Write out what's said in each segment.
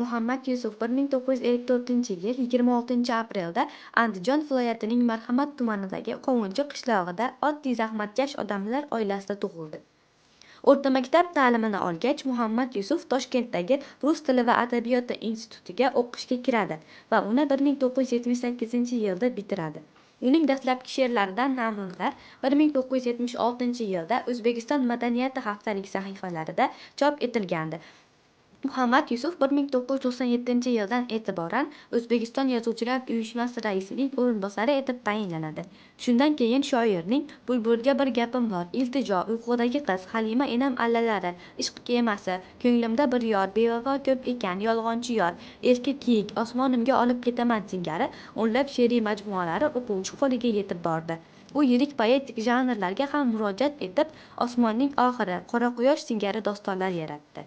Muhammad Yusuf 1954-yil 26-aprelda Andijon viloyatining Marhamat tumanidagi Qovunchi qishlog'ida oddiy zahmatkash odamlar oilasida tug'ildi. O'rta maktab ta'limini olgach, Muhammad Yusuf Toshkentdagi Rus tili va adabiyoti institutiga o'qishga kiradi va uni 1978-yilda bitiradi. Uning dastlabki she'rlaridan namunalar 1976-yilda O'zbekiston madaniyati haftalik sahifalarida chop etilgandi. Muhammad Yusuf 1997-yildan e'tiboran O'zbekiston Yozuvchilar uyushmasi raisining o'rinbosari etib tayinlanadi. Shundan keyin shoirning "Bulbulga bir gapim bor", "Iltijo", "Uyqudagi qiz", "Halima enam allalari", "Ishq kemasi", "Ko'nglimda bir yor", "Bevafo ko'p ekan", "Yolg'onchi yor", "Erka kiyik", "Osmonimga olib ketaman" singari o'nlab she'riy majmualari o'quvchi qo'liga yetib bordi. U yirik poetik janrlarga ham murojaat etib, "Osmonning oxiri", "Qora quyosh" singari dostonlar yaratdi.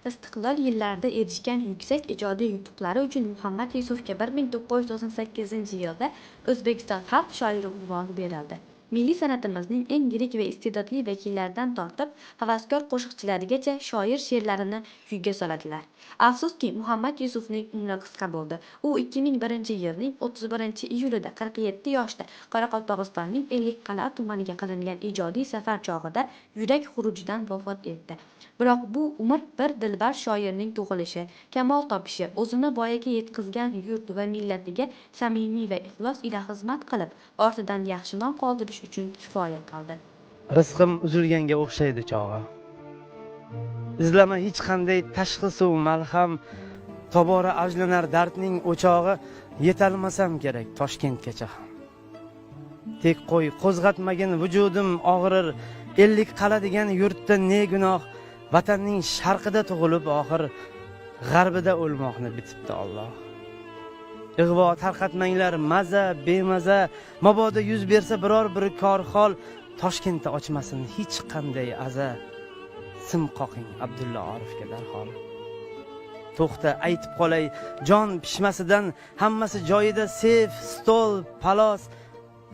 Istiqlol yillarida erishgan yuksak ijodiy yutuqlari uchun Muhammad Yusufga 1998-yilda O'zbekiston xalq shoiri unvoni berildi. Milliy san'atimizning eng yirik va iste'dodli vakillaridan tortib, havaskor qo'shiqchilarigacha shoir she'rlarini kuyga soladilar. Afsuski, Muhammad Yusufning umri qisqa bo'ldi. U 2001-yilning 31-iyulida 47 yoshda Qoraqalpog'istonning Ellikqal'a tumaniga qilingan ijodiy safar chog'ida yurak xurujidan vafot etdi. Biroq bu umr bir dilbar shoirning tug'ilishi, kamol topishi, o'zini voyaga yetkazgan yurt va millatiga samimiy va ixlos ila xizmat qilib, ortidan yaxshi nom qoldirish uchun kifoya qildi. Rizqim uzilganga o'xshaydi chog'i. Izlama hech qanday tashxisu malham, tobora avjlanar dardning o'chog'i, yetolmasam kerak Toshkentgacha ham. Tek qo'y, qo'zg'atmagin, vujudim og'rir, Ellikqal'a degan yurtda ne gunoh, vatanning sharqida tug'ilib oxir g'arbida o'lmoqni bitibdi Alloh. Ig'vo tarqatmanglar maza bemaza, mabodo yuz bersa biror bir korxol, Toshkentda ochmasin hech qanday aza, sim qoqing Abdulla Orifga darhol. To'xta, aytib qolay, jon pishmasidan hammasi joyida, sef, stol, palos,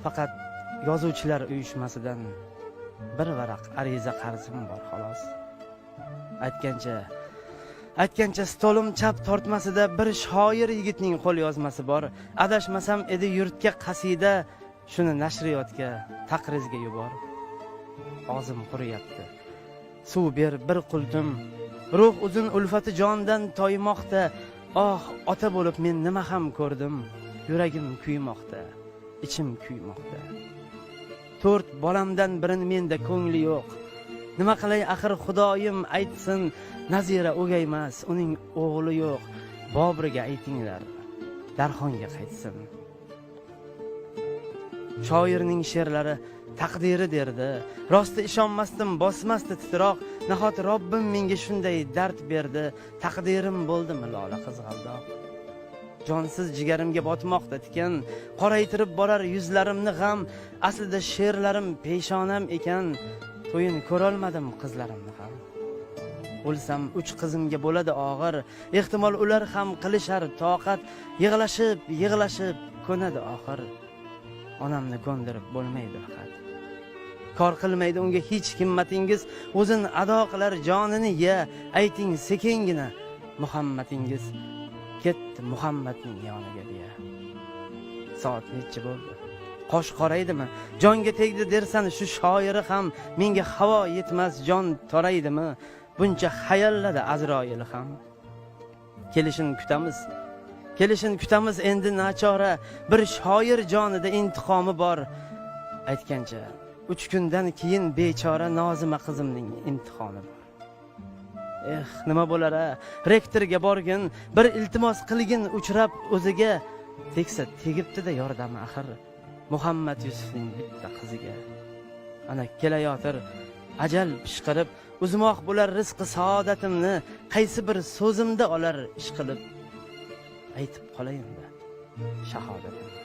faqat yozuvchilar uyushmasidan bir varaq ariza qarzim bor xolos. Aytgancha, stolim chap tortmasida bir shoir yigitning qo'l yozmasi bor, adashmasam edi yurtga qasida, shuni nashriyotga taqrizga yubor. Og'zim quriyapti, suv ber bir qultum, ruh uzun ulfati jondan toymoqda. Oh, ota bo'lib men nima ham ko'rdim, yuragim kuymoqda, ichim kuymoqda. To'rt bolamdan birini menda ko'ngli yo'q, nima qilay axir, xudoyim aytsin. Nazira o'gaymas, uning o'g'li yo'q, Boburga aytinglar, Darxonga qaytsin. Shoirning she'rlari taqdiri derdi, rosti ishonmasdim, bosmasdi titroq. Nahot Robbim menga shunday dard berdi, taqdirim bo'ldimi lola qizg'aldoq? Jonsiz jigarimga botmoqda tikan, qoraytirib borar yuzlarimni g'am. Aslida she'rlarim peshonam ekan, to'yin ko'rolmadim qizlarimni ham. O'lsam uch qizimga bo'ladi og'ir, ehtimol ular ham qilishar toqat, yig'lashib yig'lashib ko'nadi oxir. Onamni ko'ndirib bo'lmaydi faqat, kor qilmaydi unga hech himmatingiz, o'zini ado qilar jonini ya. Ayting sekingina, Muhammadingiz ketdi Muhammadning yoniga deya. Soat nechi bo'ldi? Qosh qoraydimi? Jonga tegdi dersan shu shoiri ham, menga havo yetmas, jon toraydimi? Buncha hayalladi Azroil ham. Kelishini kutamiz, kelishini kutamiz endi nachora, bir shoir jonida intiqomi bor. Aytgancha, 3 kundan keyin bechora Nozima qizimning imtihoni bor. Eh, nima bo'lar a, rektorga borgin, bir iltimos qilgin uchrab o'ziga. Tegsa tegibdi-da yordami axir Muhammad Yusufning bitta qiziga. Ana kelayotir ajal pishqirib, uzmoq bo'lar rizqi saodatimni, qaysi bir so'zimda olar ish qilib. Aytib qolayinda shahodatimni.